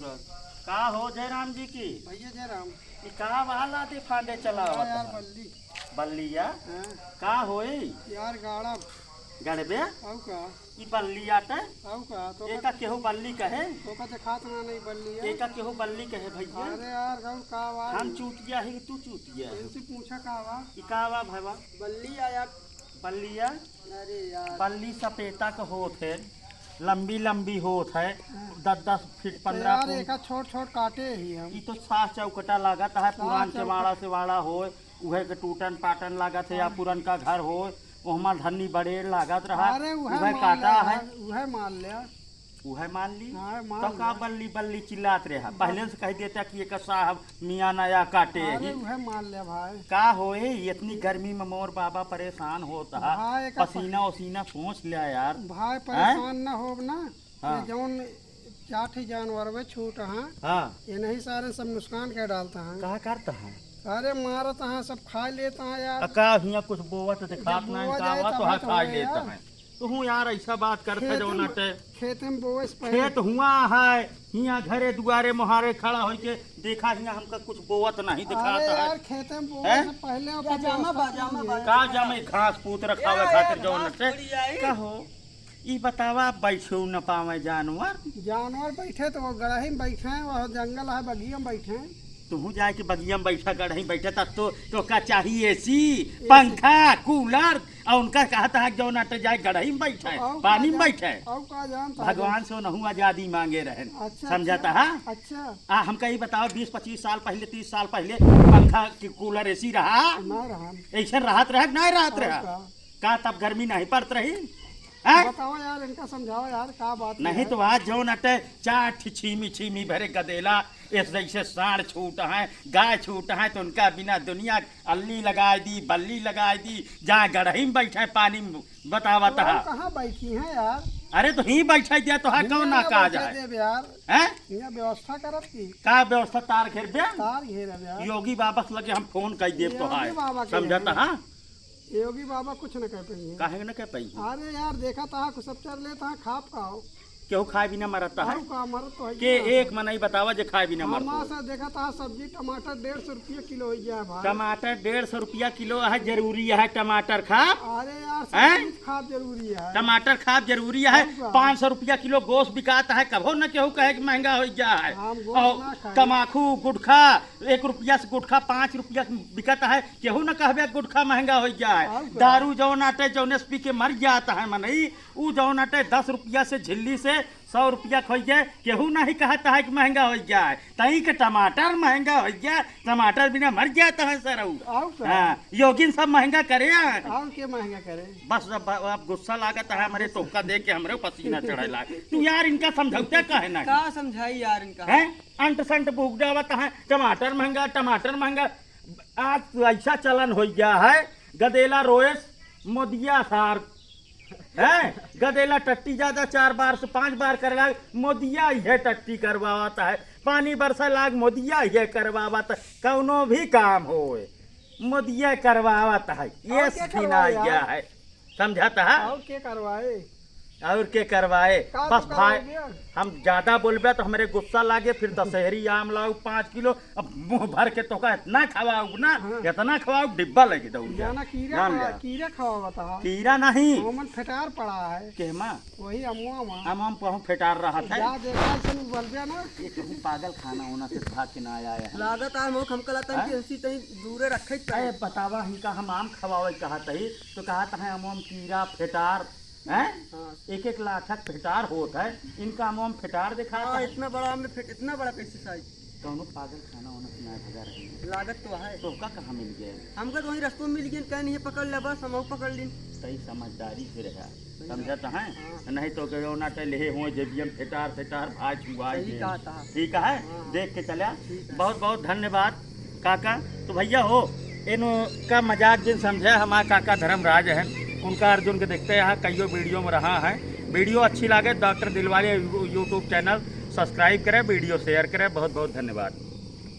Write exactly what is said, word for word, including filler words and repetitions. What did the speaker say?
का हो जयराम जी की? भैया जयराम। ई का बहा लादे फांदे चलावत हाँ यार, है? बल्ली। बल्ली या? हाँ। का होई? यार गाड़ब। गड़बे? अउ का? ई बल्ली आटे? अउ का? तो एका केहू बल्ली कहे? तो का देखात ना नहीं बल्ली है? एका केहू बल्ली कहे भैया? अरे यार गौर का आवाज? हम चूतिया ही कि तू चूतिया है? इनसे पूछा का बा? ई का बा भैया? बल्ली आया। बल्ली या? अरे यार। बल्ली सपेता क होत है, लंबी लंबी होत है, हाँ। दस दस फीट, तो पन्द्रह यार, फीट। एका छोट छोट काटे ही हम। ई तो सास चौकटा लागत है, सास पुरान चौकट। चमाड़ा सेवाड़ा होय, उहे के टूटन पाटन लागत है, या हाँ। पुरनका घर होय, ओहमा धन्नी बड़ेर लागत रहा, अरे उहे उहे मान काटा लिया है। भाई, उहे मान लिया। उहे मान ली? हाँ, मान तो का लिया। बल्ली बल्ली चिल्लात रहा? हाँ। पहले से कह देता कि एक साहब मियाँ नया काटे अरे ही। उहे मान लिया भाई। का होए, इतनी गर्मी में मोर बाबा परेशान होत है। भाई, एका प- पसीना उसीना पोंछ लिया यार। भाई, हैं? परेशान ना होब ना। हाँ। ये जौन चार ठे जानवर में छूट हाँ। हाँ। ये नहीं सारे सब नुकसान कर डालता है। का करता है? अरे मारत है, सब खा लेता है यार। आ का हियाँ कुछ बोवत दिखात जब नहीं, बोवा का जाए हुआ तब तो हाँ तो खा होए लेता यार। है। तुहूँ यार ऐसा बात करत है खेते जौन में, अटे। खेते में बोवे से पहले। खेत हुआ है, हियाँ घरे दुआरे मोहारे खड़ा होइके देखा, हियाँ हमका कुछ बोवत नहीं दिखात अरे है। यार, खेते में बोवे हैं? से पहले ओकर का जामा व्यवस्था बा, जामा चाहिए। बा। का जामे घास पूत रखावे ए, खातिर ए, जौन घास अटे। थोड़ी आई। का हो? ई बतावा, बैठे न पावे जानवर? जानवर बैठे तो वो गड़ही में बैठे हैं, वो जंगल है, बगिया में बैठे हैं। तुहूँ जाए के बगिया में बैठा, गड़ही में बैठा, तब तो, तो का चाहिए? AC, AC. पंखा, कूलर, और उनका कहता है जौन अटे जाए गड़ही में बैठे, और का पानी में जान-, बैठे। और का जानता है? भगवान से ओनहू आजादी मांगे रहन। अच्छा, समझता अच्छा। है? अच्छा। आ, हमका ई बतावा, बीस पच्चीस साल पहले, तीस साल पहले पंखा के कूलर एसी रहा? ना रहा। ऐसे रहत रहा कि नहीं रहत और रहा? का? का तब गर्मी नहीं पड़त रही? हैं? बतावा यार, इनका समझावा यार, का बात नहीं है? तो आज जौन अटे चार ठी छीमी छीमी भरे गदेला, इस जैसे साँड़ छूट हैं, गाय छूट हैं, तो उनका बिना दुनिया अल्ली लगाए दी, बल्ली लगाए दी, जहाँ गड़ही में बैठे पानी में बतावत तो है। कहाँ बैठी हैं यार? अरे तो ही बैठे दिया तो है, हियाँ कौन ना ना कहा बैठे जाए? देब यार। हैं? हियाँ व्यवस्था करब की? का व्यवस्था? तार घेर बे? तार घेर अब यार। योगी बाबा से लगे हम फोन कर देब तो योगी है। बाबा के समझत लगे। हाँ? योगी बाबा कुछ न कह पाइए। काहे न कह पाई? अरे यार, देखा था, कुछ सब चल लेता है, खाप का हो। केहू खाए बिना मरत है? और का, मरत तो है के ही ना। एक मनई बतावा जे खाए बिना मरत हमार हो। से देखा था, सब्जी टमाटर डेढ़ सौ रुपया किलो हो गया है भाई। टमाटर डेढ़ सौ रुपया किलो है, जरूरी है टमाटर खाप? अरे यार, सब हैं? चीज खाप जरूरी है। टमाटर खाप जरूरी है। और का? पाँच सौ रुपया किलो गोश्त बिकात है, कभो न केहू कहे कि महंगा हो गया है। हम गोश्त और ना खाए। तमाकू, गुटखा, एक रुपया से गुटखा पाँच रुपया बिकत है, केहू न कहबे गुटखा महंगा हो गया है। और का? दारू जौन आटे, जौने से पी के मर जात है मनई, ऊ जौन आटे दस रुपया से झिल्ली से सौ रुपया खोई गए, केहू नहीं कहत है कि महंगा हो गया है। तई के टमाटर महंगा हो गया, टमाटर बिना मर जात है सरऊ। और का? हाँ, योगिन सब महंगा करे हैं। और के महंगा करे? बस अब, अब गुस्सा लागत है हमरे, तोहका देख के हमरे पसीना चढ़े लाग। तू यार इनका समझौता काहे ना? का समझाई यार इनका? हैं? अंट संट बूक जावत है, टमाटर महंगा, टमाटर महंगा। आज तो ऐसा चलन हो गया है, गदेला रोएस, मोदिया सार, हैं? गदेला टट्टी ज्यादा चार बार से पांच बार करे लाग, मोदिया यह टट्टी करवावत है, पानी बरसा लाग, मोदिया यह करवावत है, कौनो भी काम होए, मोदिया करवावत है, ये और क्या सीन आ करवाए गया यार? है। समझत है? और के करवाए? और के करवाए? का बस तू भाई, करवाए? हम ज्यादा बोलबे तो हमरे गुस्सा लागे, फिर दशहरी आम लाऊ पाँच किलो, अब मुंह भर के तोका इतना खवाऊ ना, हाँ। इतना खवाऊ, डिब्बा लेके दौड़ गया। जाना कीड़ा जान खवा-, लिया। कीड़ा खवावत है। कीड़ा नहीं। ओमन फेटार पड़ा है। केहमा? वही अमुआ मा। अमुआ मा कहूँ फेटार रहत है। जा देखा, ऐसे नहीं बोलबे ना। ये कहूँ पागल खाना होना से भाग के ना आया है। लागत है मुख हमका लगता है हैं? कि ऐसी तहीं दूरे रखे ही अरे पड़े। बतावा, इनका हम आम खवावे कहत ही, तो कहत है अमुआ मा कीड़ा फेटार। हैं? हाँ। एक एक लाखक फेटार होत है, इनका आम फेटार दिखात हाँ, है। इतना बड़ा आम में फेट-, इतना बड़ा कैसे साइज? कौनो पागल खाना होना से ना भगा रही। लागत तो है। तोहका कहाँ मिल गए? हमका तो वहीं रस्तों में मिल गए, कहीं नहीं पकड़ ले, बस हम पकड़ लीन। सही समझदारी से रहा, सही समझत बात। है? हाँ। नहीं तो गयो ना टे लेहे हो जेबियन फेटार फेटार भाई छुआई सही दे। कहा था। ठीक है? हाँ। देख के चला। ठीक है। बहुत बहुत धन्यवाद। काका, तो भैया हो, इनका मजाक जिन समझे, हमार काका धर्मराज हैं, उनका अर्जुन के देखते हैं, कईयो video में रहा है। Video अच्छी लागे, डॉक्टर दिलवाले यू-, YouTube channel subscribe करें, video share करें। बहुत बहुत धन्यवाद।